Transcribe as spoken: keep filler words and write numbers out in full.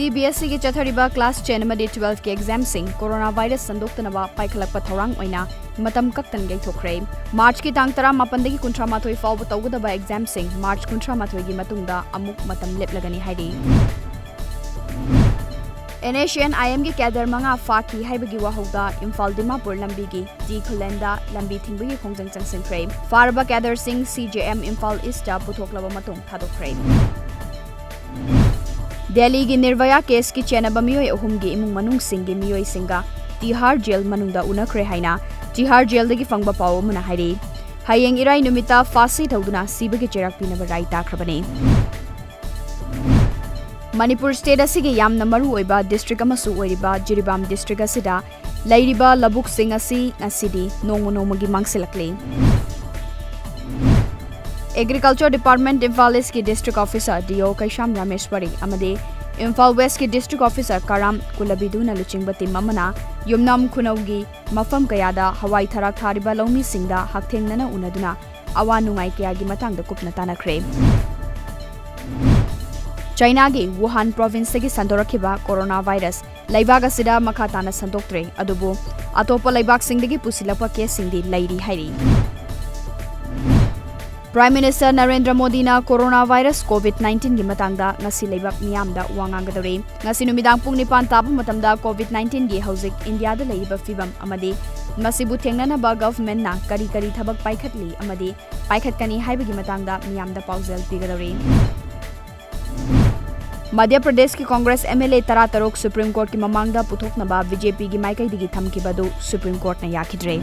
C B ꯑꯦꯁ ꯏꯒꯤ ꯆꯠꯊꯔꯤꯕ class ten ꯑꯃꯗꯤ twelve ꯀꯤ exam ꯁꯤꯡ coronavirus ꯁꯟꯗꯣꯛꯇꯅꯕ ꯄꯥꯏꯈꯠꯂꯛꯄ ꯊꯧꯔꯥꯡ ꯑꯣꯏꯅ ꯃꯇꯝ ꯀꯛꯇꯅ ꯌꯩꯊꯣꯛꯈ꯭ꯔꯦ꯫ March ꯀꯤ ꯇꯥꯡ ꯇꯔꯥꯃꯥꯄꯟꯗꯒꯤ ꯀꯨꯟꯊ꯭ꯔꯥꯃꯥꯊꯣꯏ ꯐꯥꯎꯕ ꯇꯧꯒꯗꯕ exam ꯁꯤꯡ March ꯀꯨꯟꯊ꯭ꯔꯥꯃꯥꯊꯣꯏꯒꯤ ꯃꯇꯨꯡꯗ ꯑꯃꯨꯛ ꯃꯇꯝ ꯂꯦꯞꯂꯒꯅꯤ ꯍꯥꯏꯔꯤ꯫ N H N I M ꯒꯤ cadre ꯃꯉꯥ ꯐꯥꯈꯤ ꯍꯥꯏꯕꯒꯤ ꯋꯥꯍꯧꯗ ꯏꯝꯐꯥꯜ ꯗꯤꯃꯥꯄꯨꯔ ꯂꯝꯕꯤꯒꯤ ꯇꯤ ꯈꯨꯂꯦꯟꯗ ꯂꯝꯕꯤ ꯊꯤꯡꯕꯒꯤ ꯈꯣꯡꯖꯪ ꯆꯪꯁꯤꯟꯈ꯭ꯔꯦ꯫ ꯐꯥꯔꯕ cadre ꯁꯤꯡ C J M Imphal East ꯇ ꯄꯨꯊꯣꯛꯂꯕ ꯃꯇꯨꯡ ꯊꯥꯗꯣꯛꯈ꯭ꯔꯦ꯫ ꯗꯦꯜꯂꯤꯒꯤ ꯅꯤꯔꯚꯌꯥ case ꯀꯤ ꯆꯦꯟꯅꯕ ꯃꯤꯑꯣꯏ ꯑꯍꯨꯝꯒꯤ ꯏꯃꯨꯡ ꯃꯅꯨꯡꯁꯤꯡꯒꯤ ꯃꯤꯑꯣꯏꯁꯤꯡꯒ ꯇꯤꯍꯥꯔ jail ꯃꯅꯨꯡꯗ ꯎꯅꯈ꯭ꯔꯦ ꯍꯥꯏꯅ ꯇꯤꯍꯥꯔ jail ꯗꯒꯤ ꯐꯪꯕ ꯄꯥꯎ ꯑꯃꯅ ꯍꯥꯏꯔꯤ꯫ ꯍꯌꯦꯡ ꯏꯔꯥꯏ ꯅꯨꯃꯤꯠꯇ ꯐꯥꯁꯤ ꯊꯧꯗꯨꯅ ꯁꯤꯕꯒꯤ ꯆꯩꯔꯥꯛ ꯄꯤꯅꯕ ꯔꯥꯏ ꯇꯥꯈ꯭ꯔꯕꯅꯤ꯫ ꯃꯅꯤꯄꯨꯔ state ꯑꯁꯤꯒꯤ ꯌꯥꯝꯅ ꯃꯔꯨ ꯑꯣꯏꯕ district ꯑꯃꯁꯨ ꯑꯣꯏꯔꯤꯕ ꯖꯤꯔꯤꯕꯥꯝ district ꯑꯁꯤꯗ ꯂꯩꯔꯤꯕ ꯂꯧꯕꯨꯛꯁꯤꯡ ꯑꯁꯤ ꯉꯁꯤꯗꯤ ꯅꯣꯡꯃ ꯅꯣꯡꯃꯒꯤ ꯃꯥꯡꯁꯤꯜꯂꯛꯂꯤ꯫ Agriculture Department ꯏꯝꯐꯥꯜ East ꯀꯤ district officer D O ꯀꯩꯁꯥꯝ ꯔꯥꯃꯦꯁ꯭ꯋꯔꯤ ꯑꯃꯗꯤ ꯏꯝꯐꯥꯜ West ꯀꯤ district officer ꯀꯔꯥꯝ ꯀꯨꯂꯕꯤꯗꯨꯅ ꯂꯨꯆꯤꯡꯕ team ꯑꯃꯅ ꯌꯨꯝꯅꯥꯝ ꯈꯨꯅꯧꯒꯤ ꯃꯐꯝ ꯀꯌꯥꯗ ꯍꯋꯥꯏ ꯊꯔꯥꯛ ꯊꯥꯔꯤꯕ ꯂꯧꯃꯤꯁꯤꯡꯗ ꯍꯛꯊꯦꯡꯅꯅ ꯎꯅꯗꯨꯅ ꯑꯋꯥ ꯅꯨꯡꯉꯥꯏ ꯀꯌꯥꯒꯤ ꯃꯇꯥꯡꯗ ꯀꯨꯞꯅ ꯇꯥꯟꯅꯈ꯭ꯔꯦ꯫ ꯆꯥꯏꯅꯥꯒꯤ ꯋꯨꯍꯥꯟ province ꯇꯒꯤ ꯁꯟꯗꯣꯔꯛꯈꯤꯕ coronavirus ꯂꯩꯕꯥꯛ ꯑꯁꯤꯗ ꯃꯈꯥ ꯇꯥꯅ ꯁꯟꯗꯣꯛꯇ꯭ꯔꯦ, ꯑꯗꯨꯕꯨ ꯑꯇꯣꯞꯄ ꯂꯩꯕꯥꯛꯁꯤꯡꯗꯒꯤ ꯄꯨꯁꯤꯜꯂꯛꯄ case ꯁꯤꯡꯗꯤ ꯂꯩꯔꯤ ꯍꯥꯏꯔꯤ꯫ Prime Minister ꯅꯔꯦꯟꯗ꯭ꯔ ꯃꯣꯗꯤꯅ coronavirus COVID nineteen ꯒꯤ ꯃꯇꯥꯡꯗ ꯉꯁꯤ ꯂꯩꯕꯥꯛ ꯃꯤꯌꯥꯝꯗ ꯋꯥ ꯉꯥꯡꯒꯗꯧꯔꯤ꯫ ꯉꯁꯤ ꯅꯨꯃꯤꯗꯥꯡ ꯄꯨꯡ ꯅꯤꯄꯥꯟ ꯇꯥꯕ ꯃꯇꯝꯗ COVID nineteen ꯒꯤ ꯍꯧꯖꯤꯛ ꯏꯟꯗꯤꯌꯥꯗ ꯂꯩꯔꯤꯕ ꯐꯤꯕꯝ ꯑꯃꯗꯤ ꯃꯁꯤꯕꯨ ꯊꯦꯡꯅꯅꯕ government ꯅ ꯀꯔꯤ ꯀꯔꯤ ꯊꯕꯛ ꯄꯥꯏꯈꯠꯂꯤ ꯑꯃꯗꯤ ꯄꯥꯏꯈꯠꯀꯅꯤ ꯍꯥꯏꯕꯒꯤ ꯃꯇꯥꯡꯗ ꯃꯤꯌꯥꯝꯗ ꯄꯥꯎꯖꯦꯜ ꯄꯤꯒꯗꯧꯔꯤ꯫ ꯃꯙ꯭ꯌ ꯄ꯭ꯔꯗꯦꯁꯀꯤ Congress M L A ꯇꯔꯥꯇꯔꯨꯛ Supreme Court ꯀꯤ ꯃꯃꯥꯡꯗ ꯄꯨꯊꯣꯛꯅꯕ B J P ꯒꯤ ꯃꯥꯏꯀꯩꯗꯒꯤ ꯊꯝꯈꯤꯕ ꯑꯗꯨ Supreme Court ꯅ ꯌꯥꯈꯤꯗ꯭ꯔꯦ꯫